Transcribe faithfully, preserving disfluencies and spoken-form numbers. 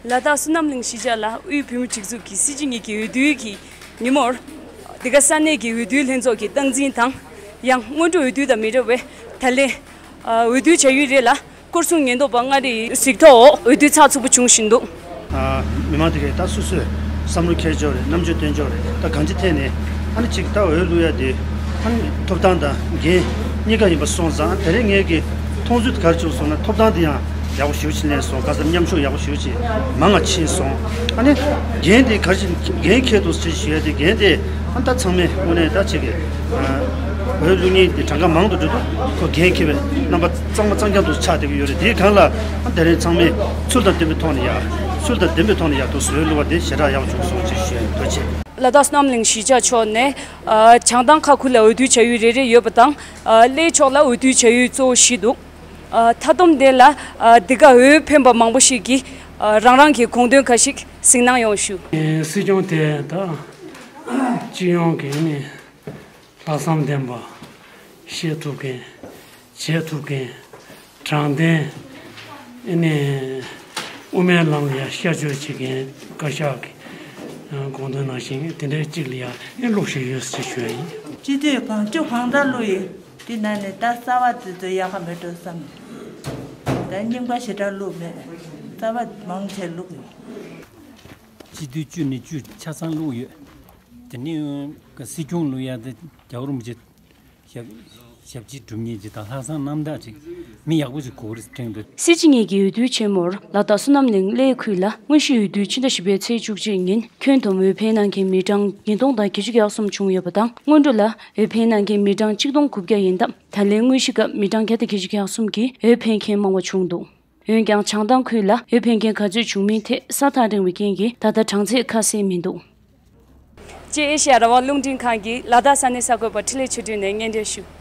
ལ་དྭགས་བསོད་ནམས་གླིང་གཞིས་ཆགས་ལ་དབུས་བོད་མིའི་སྒྲིག་འཛུགས་ཀྱི་སྲིད་སྤྱི་གཉིས་ཀྱི་འོས་བསྡུའི་གི་ཉིན་མོར། འདི་ག་ས་གནས་ཀྱི་འོས་བསྡུའི་ལྷན་ཚོགས་ཀྱི་སྟངས་འཛིན་དང་། ཡང་སྔོན་འགྲོ་འོས་བསྡུ་དང་མི་འདྲ་བའི་ད་ལན། འོས་བསྡུ་བྱ་ཡུལ་རེ་ལ་སྐོར་སྲུང་ཉེན་རྟོག་པ་ལྔ་རེ་ཡི་གཟིགས་རྟོག་འོག་འོས་བསྡུ་ཚགས་ཚུད་པོ་བྱུང་བཞིན་འདུག། མི་མང་དེ་གས་ད་སོ་སོས་བསམ་བློ་འཁྱེར་ཆོག་རེད། རྣམ་དཔྱོད་བཏོན་ཆོག་རེད། ད་གང་ཅི་ཐད་ནས་ཨ་ནི་གཅིག་ད་འོས་བླུག་ཡ་དེ་ཨ་ནི་ཐོབ་ཐང་དང་འགན་གཉིས་ཀ་ཡིན་པ་སོང་ཙང་། དེ་རིང་ངེད་ཀྱི་མཐོང་ཚུལ་དེ་ག་རེ་བྱུང་སོང་ན། ཐོབ་ཐང་དེ་ཡང་ཡག་པོ་ཞེ་པོ་ཅིག་ལེན་སོང་། ག་ཚོད་མཉམ་ཞུགས་ཡག་པོ་ཞེ་པོ་ཅིག་མང་ང་ཕྱིན་སོང་། ཨ་ནི་འགན་དེ་ག་རེ་ཅིག་འགན་འཁྱེར་འདུག་ཅེས་ཞུ་ཡ་དེ། འགན་དེ་ཨ་ནི་ད་ཚང་མས་དངོས་གནས་ད་ཅིག་གི་འོས་བླུག་མཁན་དེ་གྲངས་ཀ་མང་དུ་འགྲོ་དུས་ཁོ་འགན་འཁྱེར་བའི་རྣམ་པ་གཙང་མ་གཙང་རྐྱང་དུ་ཆགས་བསྡད་ཀྱི་ཡོད་རེད། དེའི་སྒང་ལ་ཨ་ནི་དེ་རིང་ཚང་མས་ཚུལ་དང་ལྡན་པའི་ཐོག་ནས་ཡག་ཚུལ་དང་ལྡན་པའི་ཐོག་ནས་ཡག་ཏུ་འོས་བླུག་པ་དེ་ཞེ་དྲག་ཡག་པོ་བྱུང་སོང་ཅེས་ཞུ་ཡ་ཡིན། ཐུགས་རྗེ་ཆེ། ལ་དྭགས་བསོད་ནམས་གླིང་གཞིས་ཆགས་ཕྱོགས་ནས་ཨ་བྱང་ཐང་ཁག་ཁུལ་ལ་འོས་བསྡུ་བྱ་ཡུལ་རེ་རེ་ཡོད་པ་དང་། ཨ་གླེ་ཕྱོགས་ལ་འོས་བསྡུ་བྱ་ཡུལ་གཙོ་བོ་བཞི་འདུག། ཨ་མཐའ་སྡོམ་དེ་ལ་ཨ་འདི་ག་འོས་འཕེན་པ་མང་པོ་ཞིག་གིས་ཨ་རང་རང་གི་དགོངས་དོན་ཁ་ཤས་གཟིགས་གནང་ཡོང་ཞུ། སྲིད་སྐྱོང་དེ་ད་སྤྱི་ཡོངས་ཀྱི་ནི་ལྷག་བསམ་ལྡན་པ། བཤད་ཐུབ་མཁན། བྱེད་ཐུབ་མཁན། དྲང་བདེན། ཨ་ནི་དབུ་མའི་ལམ་ལ་ཡང་ཤར་བསྐྱོད་བྱེད་མཁན། བཀའ་ཤག་གི་དགོངས་དོན་ནང་བཞིན་དེ་འདྲའི་གཅིག་ལ་ཡང་ཨེ་བླུགས་བཞིན་ཡོད་ཅེས་ཞུ་ཡ་ཡིན། སྤྱི་འཐུས་གང་བཅུ་གང་ལྟར་བླུགས་ཡོད། དེ་ནང་ནས་ད་གསར་པ་དེ་ཚོ་ཡག་ག་མེད་འགྲོ་བསམ། ད་རྙིང་པ་ཞེ་དྲག་བླུགས་མེད། གསར་པ་མང་ཆེ་བླུགས་ཡོད། སྤྱི་འཐུས་བཅུ་ནས་བཅུ་ཆ་ཚང་བླུགས་ཡོད། དེ་ནས་སྲིད་སྐྱོང་བླུགས་ཡ་དེ་རྒྱལ་བ་རིན་པོ་ཆེ་ཞབས་ཞབས་ཕྱི་སྒྲུབ་མཁན་ཅིག་དང་ལྷག་བསམ་རྣམ་དག་ཅིག་མི་ཡག་པོ་ཅིག་དགོས་རེད་དྲན་འདུག། སྲིད་སྤྱི་གཉིས་ཀྱི་འོས་བསྡུ་ཆེན་མོར་ལ་དྭགས་བསོད་ནམས་གླིང་གླེ་ཁུལ་ལ་དངོས་གཞིའི་འོས་བསྡུ་ཕྱི་ཟླ་བཞི་པའི་ཚེས་བཅུ་གཅིག་ཉིན་ཁྱོན་བསྡོམས་འོས་འཕེན་གནང་མཁན་མི་གྲངས་ཉིས་སྟོང་དང་བརྒྱད་ཅུ་གྱ་གསུམ་བྱུང་ཡོད་པ་དང་། སྔོན་འགྲོ་ལ་འོས་འཕེན་གནང་མཁན་མི་གྲངས་གཅིག་སྟོང་དགུ་བརྒྱ་ཡིན་སྟབས། ད་ལན་དངོས་གཞི་སྐབས་མི་གྲངས་བརྒྱ་དང་བརྒྱད་ཅུ་གྱ་གསུམ་གྱིས་འོས་འཕེན་མཁན་མང་བ་བྱུང་འདུག། འོན་ཀྱང་བྱང་ཐང་ཁུལ་ལ་འོས་འཕེན་མཁན་ག་ཚོད་བྱུང་མིན་ཐད་ས་ཐག་རིང་བའི་རྐྱེན་གྱིས་ད་ལྟ་གྲངས་ཚད་ཁ་གསལ་མི་འདུག། ཅེས་ཨེ་ཤེ་ཡ་རང་དབང་རླུང་འཕྲིན་ཁང་གིས་ལ་དྭགས་ས་གནས་གསར་འགོད་པ་འཕྲིན་ལས་ཆོས་སྒྲོན་ནས་སྙན་སྒྲོན་ཞུ།